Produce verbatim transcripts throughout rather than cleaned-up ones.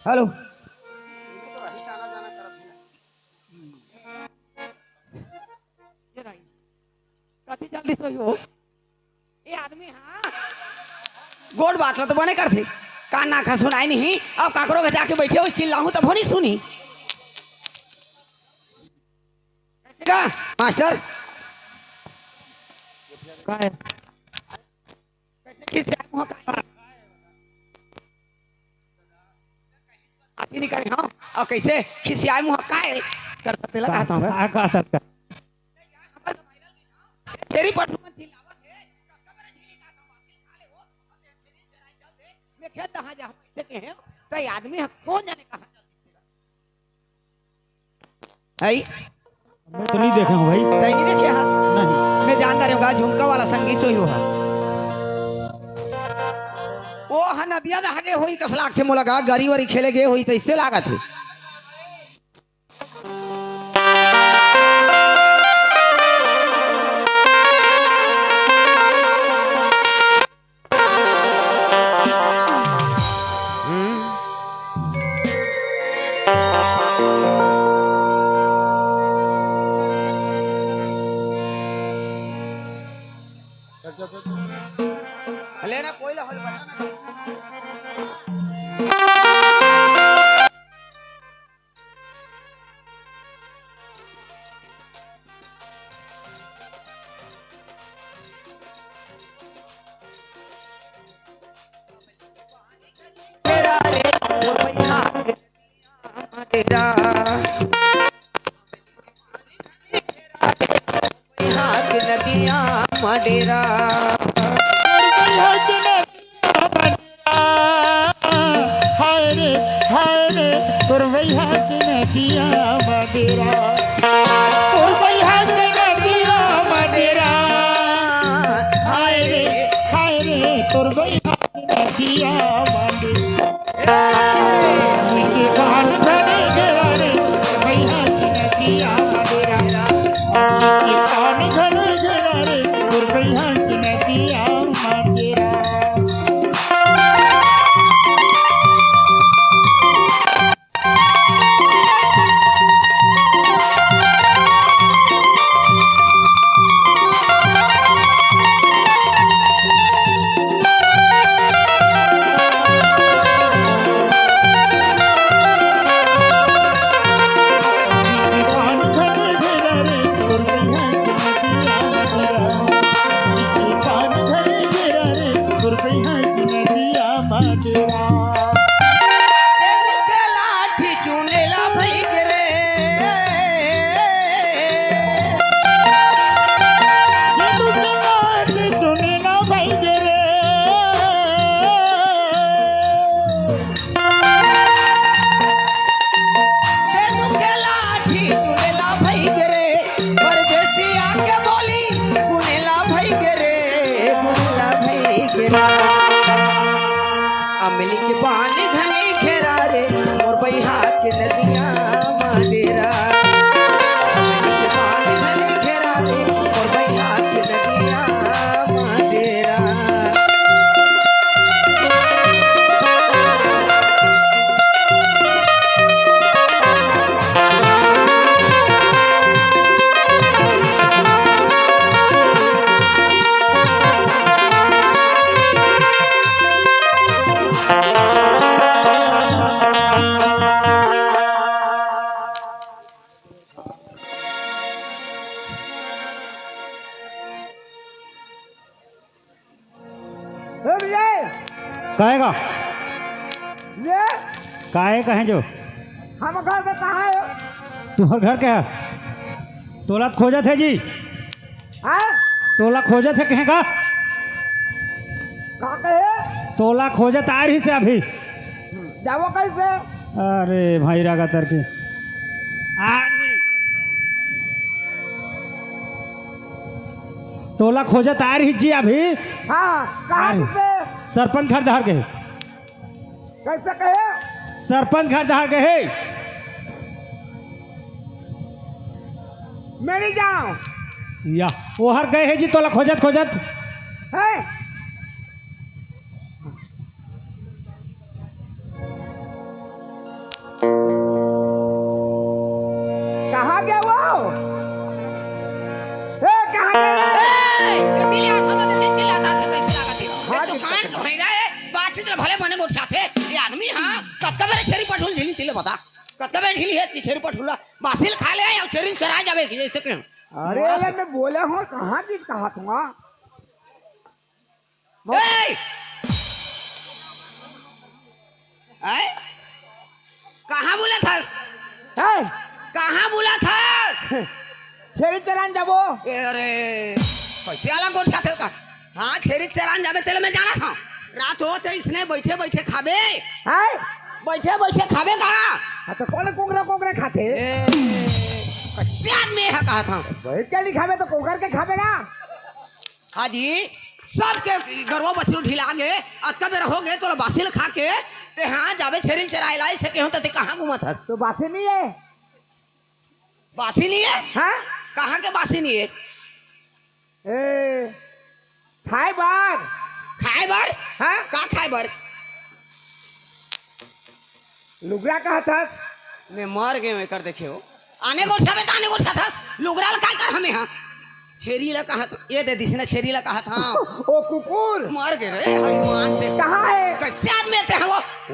Hello. ये दाई, कति जल्दी सोई हो? ये आदमी, हाँ, गोठ बात ला तो बने करथे, कान नाक ह सुनाय नहीं। अब काकरो के जाके बइठे हो, चिल्लाहूं तभो नहीं सुनी। कैसे का मास्टर? का है? कैसे खिसियाए मुंह का? आती नहीं करे, हाँ? और कैसे खिसियाए मुंह का है? कर सकते लगा था मैं। का कर सकता? तेरी पटुआ चिल्लावत है, मैं खेत कहाँ जा, कैसे कहे? तो ये आदमी है, कौन जाने कहाँ चल दिया। है? मैं तो नहीं देखे हूँ भाई। तैं नहीं देखे हा? नहीं। मैं जानता रहूंगा, झुमका वाला संगीत सोई हो हा। वो हा नदिया दहा गे होई, कस लागथे मोला गा, गरी वरी खेले गे होई, तो इससे लागत है। लेना कोई ला होल बना ना। नदिया मडेरा। हाय रे, हाय रे, तोर बइहा के नदिया मडेरा। तोर बइहा के नदिया मडेरा। हाय रे, हाय रे, तोर बइहा के नदिया मडेरा। अमली के पानी धनी घेरा रे, मोर बइहा के नदिया मडेरा। अमली के पानी धनी घेरा रे, मोर बइहा के नदिया मडेरा। ए विजय! काहे का? ये? काहे कहे जो? हम घर पे कहाँ है? तुम्हर घर के है? तोला खोजत है जी। हाँ? तोला खोजत है कहे का? का कहे? तोला खोजत आ रही से अभी। जावो कैसे? अरे भाई रागा तर के। आ रही। तोला खोजत आ रही जी अभी। हाँ, कहाँ आ रही। किसे? सरपंच घर धार के। कैसे कहे? सरपंच घर धार के है। मेरी जाओ। या, ओहर गए है जी तोला खोजत खोजत। है? दुकान के भैरा हे, बातचीत ल भले बने गोठियाथे। ये आदमी, हाँ, कतका बेर छेरी पठुल ढीली तिले बता। कतका बेर ढीली हे ती छेरी पठुल ला? बासी ल खा ले, अउ छेरी ल चराए जाबे कि जइसे के। अरे, अरे, मैं बोले हँव, कहाँ चीज कहा तुँगा? ए! आय? कहाँ बोलत हस? ए! कहाँ बोलत हस? छेरी चरान जाबो। ए, अरे, कइसे अलग गोठियाथे का? हाँ, छेरी चरान जाबे, तेला मैं जानत हँव। रात होत हे, इसने बइठे बइठे खाबे। हैं? बइठे बइठे खाबे का? हाँ, त कोन कोंकरा कोंकरा खाथे? ए, कइसे आदमी हे कहत हँव। बइठ के नइ खाबे त कोंकर के खाबे का? हाँ जी, सबके गरवा बछरू ढिला गे, अतका बेर हो गे, तोला बासी ल खा के, ते हाँ जाबे छेरी ल चराए ला, अइसे केहेंव त ते कहाँ घूमत हस? त बासी नइ हे। बासी नइ हे? हाँ? कहाँ के बासी नइ हे? ए, खाए बर। खाए बर? हाँ? का खाए बर? लुगरा कहत हस? मैं मर गेंव एकर देखे हो। आने गोठियाबे त आने गोठियाथस, लुगरा ल काय करहूँ मैं, हाँ? छेरी ल कहत, ये दे दिस ना, छेरी ल कहत हँव। ओ कुकुर। मर गे रे, हनुमान से। कहाँ हे? कइसे आदमी हे ते हव?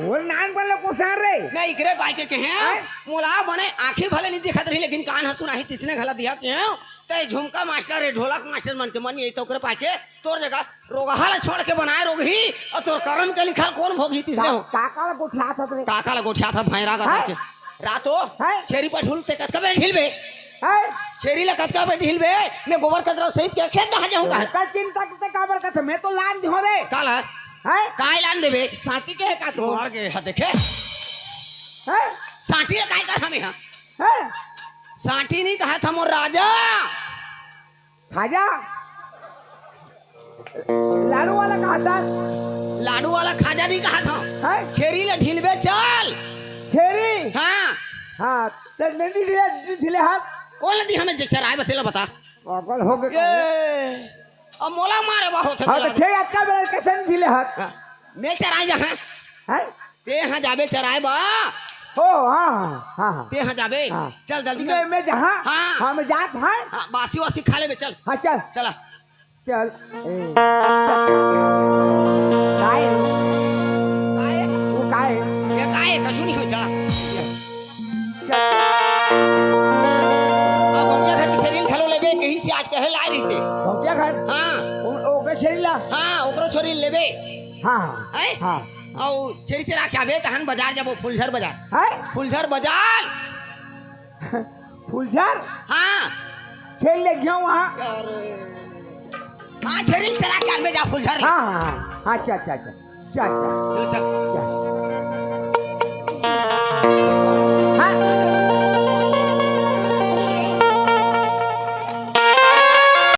ओ नान बन ले कुसार रे। मैं इकरे पाय के केहेंव, हैं? मोला बने आँखी भले नइ दिखत रही, लेकिन कान ह सुनाही, तइसने घला दिहा केहेंव। ते झुमका मास्टर हे, ढोलक मास्टर मन के मन हे, त ओकरे पाय के तोर जगह रोगहा ल छोड़ के बनाए रोगही, अउ तोर करम के लिखल कोन भोगही तइसने हो। का-, काका ल गोठियाथस रे? काका ल गोठियाथस भैरा का हैं? करके। रातो, हैं? छेरी पठुल ते कतका बेर ढिलबे? हैं? छेरी ल कतका बेर ढिलबे? मैं गोबर कचरा सहित के खेत कहाँ जाहूँ कहाँ? ओकर चिंता ते काबर करथे? मैं तो लान दिहूँ रे। का ला? हैं? काय लान देबे? साटी के हे का तो? मर गे हे देखे। हैं? साटी ल काय करहूँ मैं, हाँ? हैं? साटी नइ कहत हँव मोर राजा। खाजा? लाडू वाला कहत हस? लाडू वाला खाजा नइ कहत हँव। हैं? छेरी ल ढिलबे चल। छेरी? हाँ। हाँ, त नइ ढिले, ढिले हस? कोन ल दिहूँ मैं जे चराए बर तेला बता। पागल हो गे। ये, अब मोला मारे बर होथे हाँ, तेला। त छेरी अतका बेर कइसे नइ ढिले हस? हाँ, मैं चराए जाहूँ। हैं? ते हाँ जाबे चराए बर। ओ, हाँ, हाँ, हाँ, हाँ। ते हाँ जाबे। हाँ। चल जल्दी मैं, कर। मैं जहाँ, हाँ। हाँ, मैं जात हँव। हाँ, बासी वासी खा लेबे, चल। हाँ, चल। चला। चल। ए। काय? काय? वो काय? ये काय? कछु नइ होय, चला। चल। अब गौंटिया घर के छेरी ल घलो लेबे, कहिसे आज कहे लाए रहिसे। गौंटिया घर? हाँ। ओ-, ओकर छेरी ला? हाँ, ओकरो छेरी ल लेबे। हाँ, हाँ। हैं? हाँ। अउ छेरी चरा के आबे, तहन बजार जाबो, फुलझर बजार। हैं? फुलझर बजार। फुलझर? हाँ। छेरी ले गेंव वहाँ। हाँ, छेरी ल चरा के आनबे जा फुलझर ले। हाँ, हाँ, हाँ। अच्छा, अच्छा, अच्छा। अच्छा, अच्छा। चल, चल। चल।